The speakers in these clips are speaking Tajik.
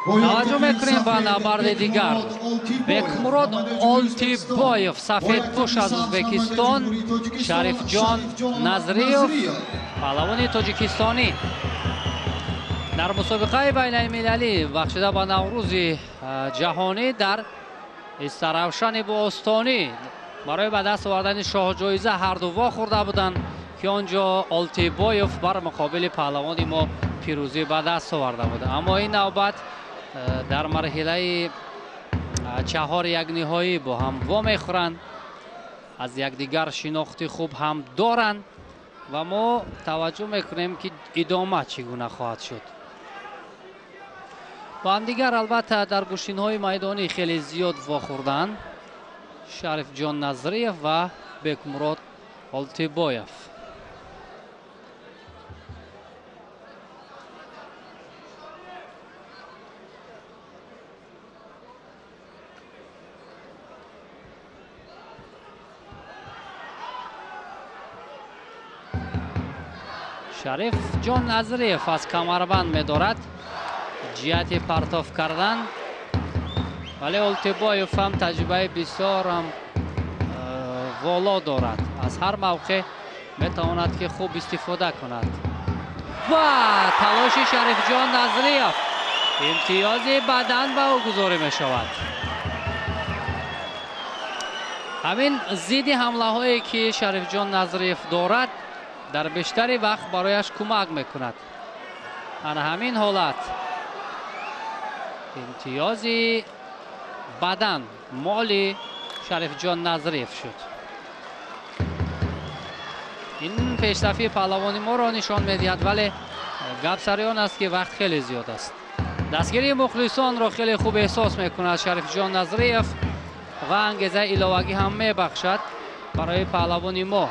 Таваҷҷӯҳ мекунем ба набарди дигар. Бекмурод Олтибоев, сафедпӯш аз Ӯзбекистон, Шарифҷон Назриев, паҳлавони тоҷикистонӣ. Дар мусобиқаи байналмилалӣ бахшида ба Наврӯзи ҷаҳонӣ дар Истаравшани Бостонӣ барои ба даст овардани шоҳҷоиза ҳарду вохӯрда буданд, ки он ҷо Олтибоев бар муқобили паҳлавони мо пирӯзӣ ба даст оварда буд. Аммо ин навбат дар марҳилаи чаҳор як ниҳоӣ бо ҳам вомехӯранд, аз якдигар шинохти хуб ҳам доранд ва мо таваҷҷӯҳ мекунем, ки идома чӣ гуна хоҳад шуд. Бо ҳамдигар албатта дар гӯштинҳои майдонӣ хеле зиёд вохӯрданд Шарифҷон Назриев ва Бекмурод Олтибоев. Шарифҷон Назриев аз камарбанд медорад ҷиҳати партоф кардан, вале Олтибоев ҳам таҷрибаи бисёрам воло дорад, аз ҳар мавқеъ метавонад ки хуб истифода кунад. Ва талоши Шарифҷон Назриев, имтиёзи бадан ба ӯ гузорӣ мешавад. Ҳамин зидди ҳамлаҳое ки Шарифҷон Назриев дорад дар бештари вақт барояш кӯмак мекунад. Ана ҳамин ҳолат имтиёзи бадан моли Шарифҷон Назриев шуд. Ин пешсафии паҳлавони моро нишон медиҳад, вале гап сари он аст, ки вақт хеле зиёд аст. Дастгирии мухлисонро хеле хуб эҳсос мекунад Шарифҷон Назриев ва ангезаи иловагӣ ҳам мебахшад барои паҳлавони мо.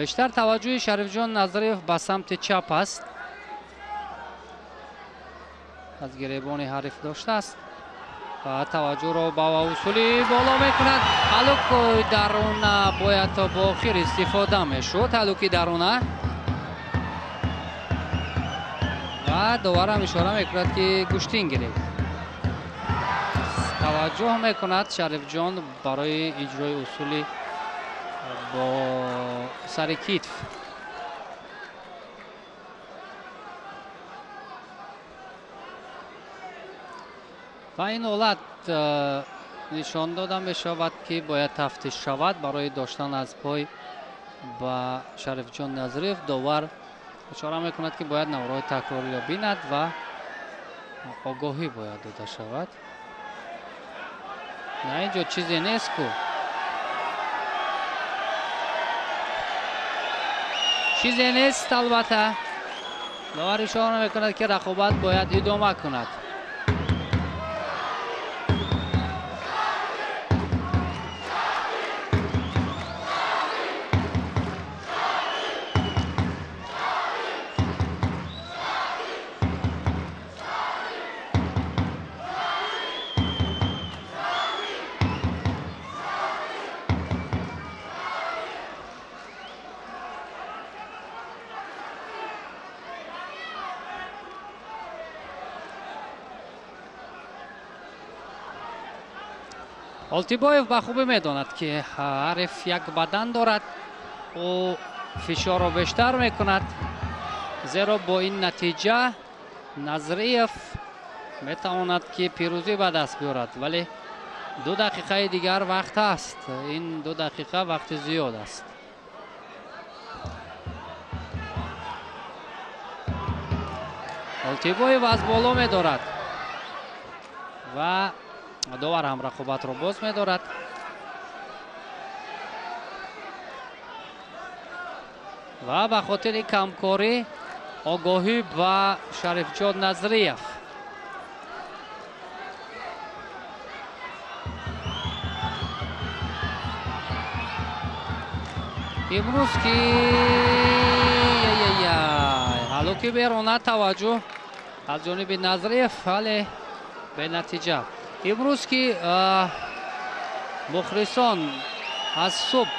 Бештар таваҷҷӯҳи Шарифҷон Назриев ба самти чап аст, аз гиребони ҳариф доштааст ва таваҷҷӯҳро ба усули боло мекунад. Ҳалуки даруна бояд то бо охир истифода мешуд, ҳалуки даруна, ва доварам ишора мекунад, ки гӯштин гирифт. Таваҷҷӯҳ мекунад Шарифҷон барои иҷрои усули бо сари китф. Ва ин ҳолат нишон дода мешавад, ки бояд тафтиш шавад барои доштан аз пой ба Шарифҷон Назриев. Довар ишора мекунад, ки бояд наврои такрориро бинад ва огоҳӣ бояд дода шавад. На, ин ҷо чизе нест ку. Чизе нест албатта. Довар ишора мекунад, ки рақобат бояд идома кунад. Олтибоев ба хубӣ медонад, ки ҳариф як бадан дорад, ӯ фишорро бештар мекунад, зеро бо ин натиҷа Назриев метавонад, ки пирӯзӣ ба даст биёрад, вале 2 дақиқаи дигар вақт аст. Ин 2 дақиқа вақти зиёд аст. Олтибоев аз боло медорад. Ва довар ҳам рақобатро боз медорад. Ва ба хотири камкорӣ огоҳӣ ба Шарифҷон Назриев. Имрӯз ки ҳалуки берона таваҷҷӯҳ аз ҷониби Назриев, вале бенатиҷа. Имрӯз ки мухлисон аз субҳ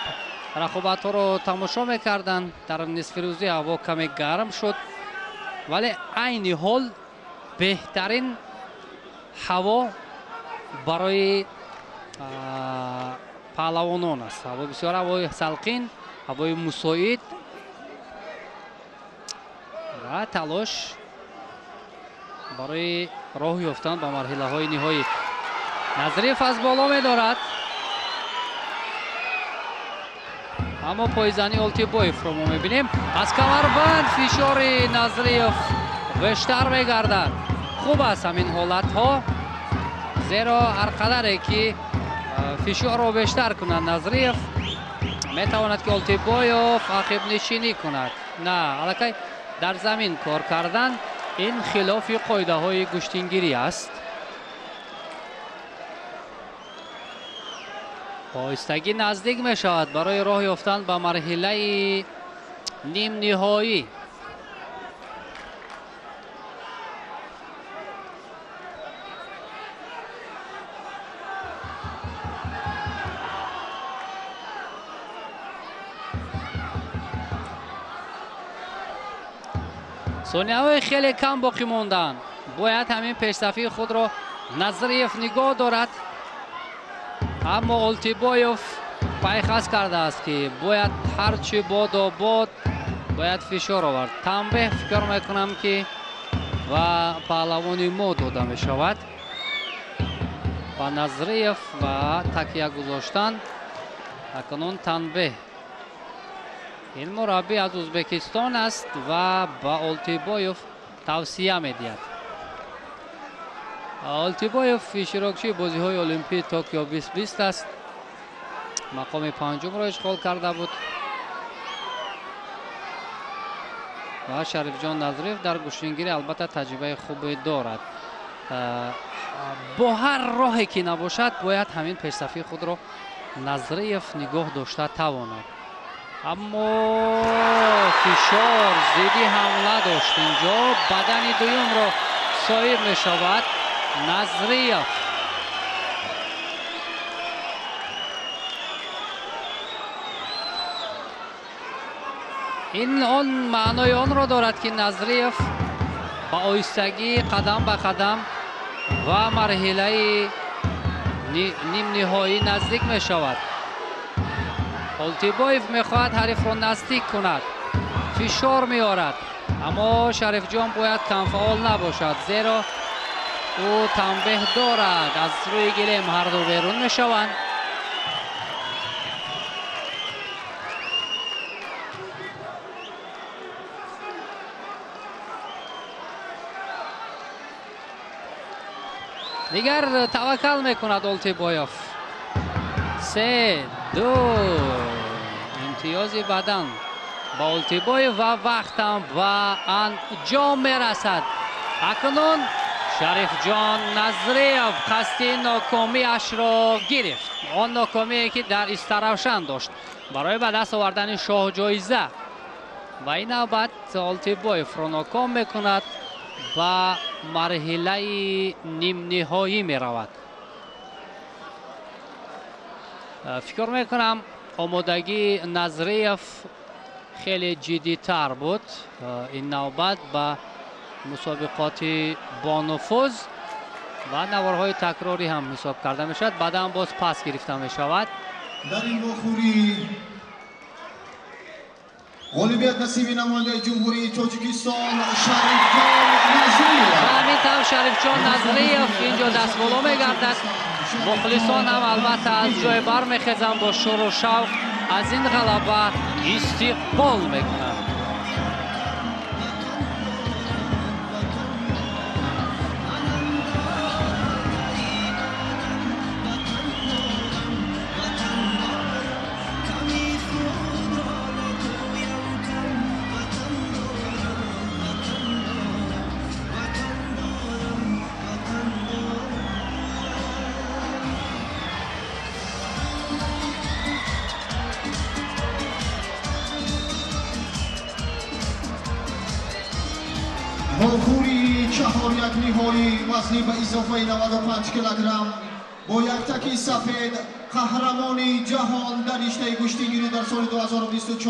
рақобатҳоро тамошо мекарданд, дар нисфирӯзӣ ҳаво каме гарм шуд, вале айни ҳол беҳтарин ҳаво барои паҳлавонон аст. Ҳаво бисёр ҳавои салқин, ҳавои мусоид ва талош барои роҳ ёфтан ба марҳилаҳои ниҳоӣ. Назриев аз боло медорад, аммо пойзани Олтибоевро мо мебинем. Аз камарбанд фишори Назриев бештар мегардад. Хуб аст ҳамин ҳолатҳо, зеро ҳар қадаре ки фишорро бештар кунад Назриев, метавонад ки Олтибоев ақибнишинӣ кунад. На, аллакай дар замин кор кардан ин хилофи қоидаҳои гӯштингирӣ аст. Оҳистагӣ наздик мешавад барои роҳ ёфтан ба марҳилаи нимниҳоӣ. Сонияҳои хеле кам боқӣ монданд. Бояд ҳамин пешсафии худро Назриев нигоҳ дорад, аммо Олтибоев пайхас кардааст ки бояд ҳарчи бодо бод бояд фишор овард. Танбеҳ фикр мекунам ки ва паҳлавони мо дода мешавад ба Назриев ва такя гузоштан. Акнун танбеҳ. Ин мураббӣ аз Ӯзбекистон аст ва ба Олтибоев тавсия медиҳад. Олтибоев иштирокчии бозиҳои Олимпии Токио 2020 аст. Мақоми панҷумро ишғол карда буд. Ва Шарифҷон Назриев дар гӯштингирӣ албатта таҷрибаи хубе дорад. Бо ҳар роҳе ки набошад бояд ҳамин пешсафии худро Назриев нигоҳ дошта тавонад. Аммо фишор зидди ҳамла дошт инҷо. Бадани дуюмро соҳиб мешавад Назриев. Ин он маънои онро дорад ки Назриев ба оҳистагӣ қадам ба қадам ва марҳилаи нимниҳоӣ наздик мешавад. Олтибоев мехоҳад ҳарифро наздик кунад, фишор меорад, аммо Шарифҷон бояд камфаъол набошад, зеро ӯ танбеҳ дорад. Аз рӯи гилем ҳарду берун мешаванд. Дигар таваккал мекунад Олтибоев. 3, 2, имтиёзи бадан ба Олтибоев ва вақтам ба анҷом мерасад. Акнун Шарифҷон Назриев қасди нокомиашро гирифт. Он нокомие ки дар Истаравшан дошт барои ба даст овардани шоҳҷоиза. Ва ин навбат Олтибоевро ноком мекунад, ба марҳилаи нимниҳоӣ меравад. Фикр мекунам омодагии Назриев хеле ҷиддитар буд. Ин навбат ба мусобиқоти бонуфуз ва наворҳои такрорӣ ҳам ҳисоб карда мешавад. Баъдан боз пас гирифта мешавад. Дар ин вохӯрӣ ғолибият насиби намояндаи Ҷумҳурии Тоҷикистон Шарифҷон Назриев. Ва ҳамин тавр Шарифҷон Назриев инҷо дастболо мегардад. Мухлисон ҳам албатта аз ҷой бармехезанд, бо шуру шавқ аз ин ғалаба истиқбол мекунанд. Ниҳоии вазни ба изофаи 95 килограмм бо яктаки сафед, қаҳрамони ҷаҳон дар риштаи гӯштингирӣ дар соли 2024.